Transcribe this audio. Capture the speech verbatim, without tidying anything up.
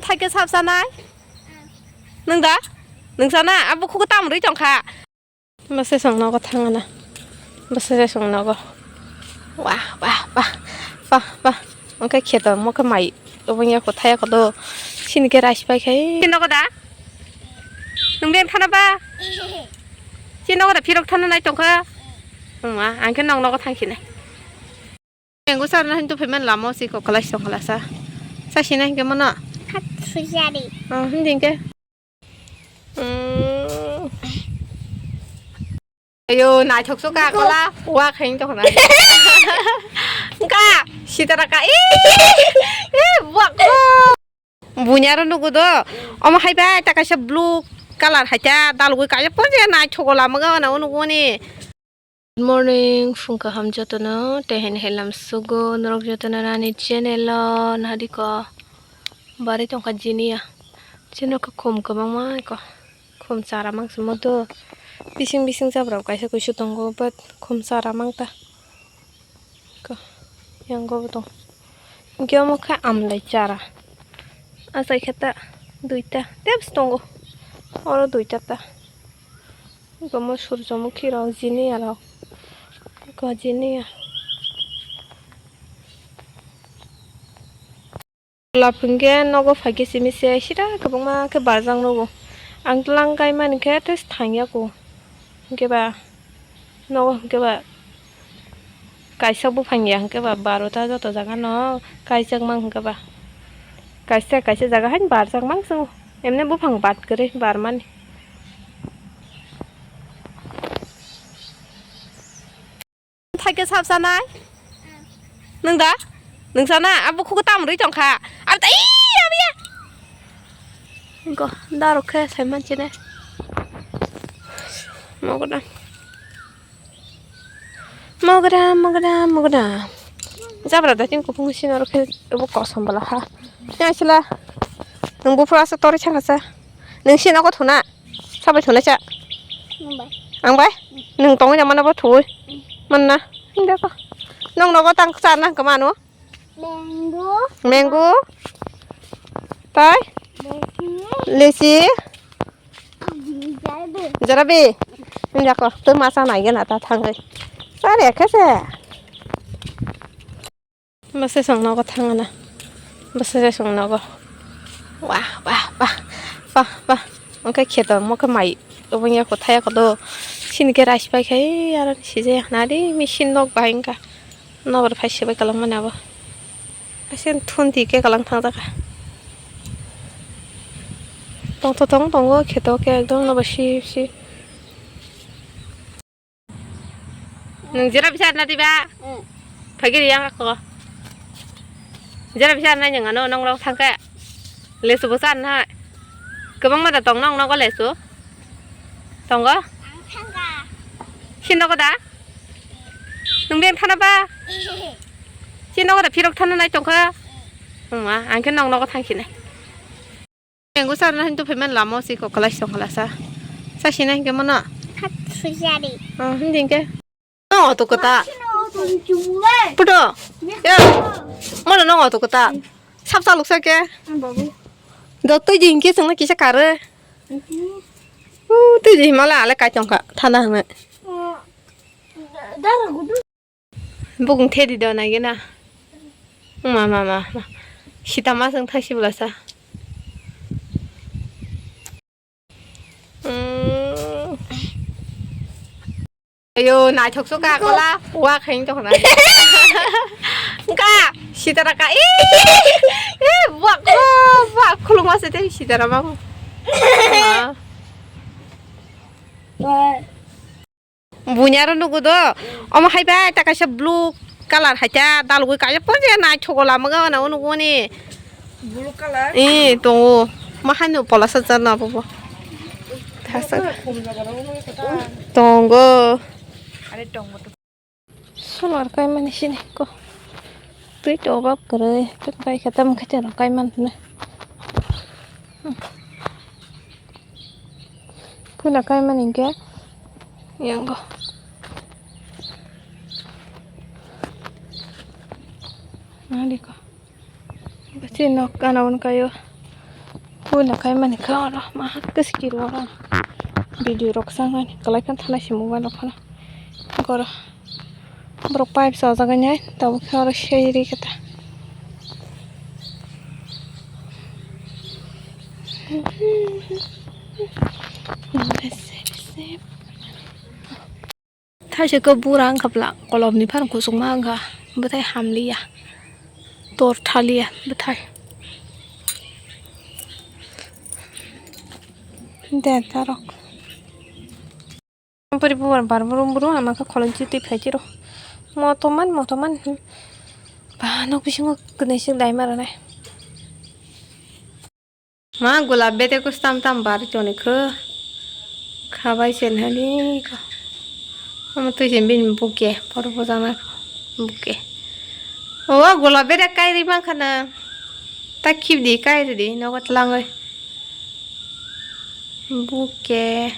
Thaike sap sanai? Nwng da? Nwng sana? Abo khugo tam rwi tongkha. Bwsai song nogo thangana. Bwsai song nogo. Wah, wah, wah. Wah, wah. Oke kheto, mo khe mai. Obong ya kothai ya kodo. Sini khe rice pai khai. Sini nogo da? Nwng ben khana ba? Sini nogo da phirok thana nai tongkha? Wngma, ang khe nong nogo thang sinai. Mango charna hintu phaiman lama o si ko kalai song kalasa. Sa sina hinke mano? Hat sujari. Oh, hindi hinke. Mm. Ayo, naithok so ka kola. Wa khain to khana. Ka, sitara ka. Eh, eh, wa ko. Bunyaro nugo do. Omo hai bai ta kaisa blue color hai ta dalgoi kaisa ponje naithok lama ga na o nugo ni. Good morning, phung kaham jotono, tei hai helam sugo, norok jotono nani channel o, nahadi ko, bari tongkha jiniya, chini khe khum kwbangma ko, khum chara mangsi moto, bising bising jabra kaisa kuisu tongo, but khum chara mangta, ko, yango bo tong, hinkhe omo khe amlai chara, achai khe ta, duita, tebs tongo, oro duita ta. Gomo surjomukhi rok jiniya rok. Ko jiniya. Golap hinkhe nogo phaikhe simi se sira kwbangma khe barjak nugo. Ang tlang kaimani khe tei thangya ku. Hinkhe ba nogo hinkhe ba. Kaisa buphang ya hwnkhe ba barota joto jaga no kaijak mang hwnkhe ba. Kaisa kaisa jaga haino barjak mang chwng. Emne buphang bat kwrwi barmani. Thaike sap sanai? Nwng da? Nwng sana? Abo khugo tam rwi tongkha. Abo ta-, ii, abo ya. Go, darok khe sai manchine. Mogoda. Mogra, mogra, mogra. Jabra da tin kupung sino rokhe bo kosom bala ha. Ya sila. Nung bufra sa tori chang sa. Nung sino ko thuna. Sabai thuna cha. Ang bai. Ang bai. Nung tong ya mana bo thui. Manna. Hinda ko. Nung nogo tang cha na kama no. Mango. Mango. Tai. Lesi. Lesi. Jarabe. Jarabe. Ini aku tuh masa nanya nata tanggai. Sari ya kese. Bwsai song nogo thangana. Bwsai song nogo. Wah, wah, wah. Wah, wah. Oke kheto, mo khe mai. Obong ya kothai ya kodo. Sini khe rice pai khai, aro sije nari machine nok bahai wngkha. Nokbar phai sebai kwlwng mani abo. Asen thun di khe kwlwng thang jakha. Tong to tong tongo kheto khe ekdom nobo si si. Nung jera bisa na diba? Phagiri yang ako. Jera bisa na yang ano nong rok thangke. Lesu bosan na. Kebang mada tong nong nogo lesu. Tongo? Ang thangka. Sini nogo da? Nung ben khana ba? Sini nogo da phirok thana nai tongkha? Wngma, ang khe nong nogo thang sinai. Mango charna hintu phaiman lama o si ko kalai song kalasa. Sa sina hinke mano? Hat sujari. Oh, hindi hinke. Nong auto kota. Puto. Ya. Mano nong auto kota. Sap saluk sa ke. Babu. Dok tui jing ke sung na kisa kare. Uh, tui jing mala ale kai tongkha. Thana hwnwi. Dara gudu. Bukung thedi do nai gena. Ma, ma, ma, ma. Sita ma sung thai si bwlasa. Mm. Ayo, naithok so ka kola. Wa khain to khana. Ka, sitara ka. Eh, eh, wa ko, wa khuluma se te sitara ma. Bunyaro nugo do. Omo hai bai ta kaisa blue color hai ta dalgoi kaisa ponje naithok lama ga na o nugo ni. Blue color? Eh, tongo. Ma hai no pola sa jar na bo bo. Thasa. Tongo. Are tongo to. Solar kai mani sini ko. Tui to bab kare. Kai khatam khatam kai man na. Puna kai mani ke yango. Nadi ko. Basi nok kana un kayo. Puila kaimani khe oro ma khe sikiro oro. Video rok sangani kwlai khe thanai se mobile rok phano. Goro borok pipe chajagani ai tabuk khe oro seri khe ta. Thaisakhe bura wngkha bwla, kolomni phano kuchukma wngkha, bwthai hamliya, tor thaliya bwthai. Denta rok. Ampari bubar bar brum brum ama khe kholong chi twi phai chiro. Motoman, motoman, hmm. Ba, nok bisingo kwnwi sik dai ma rwnai. Ma gulab bete kus tam tam bar choni khe. Khabai sen hani ko. Ama twi sen bin buke, por bojana buke. O gulab bete kai ri ma khana. Ta khibdi kai ri di, nogo tlangoi. Buke.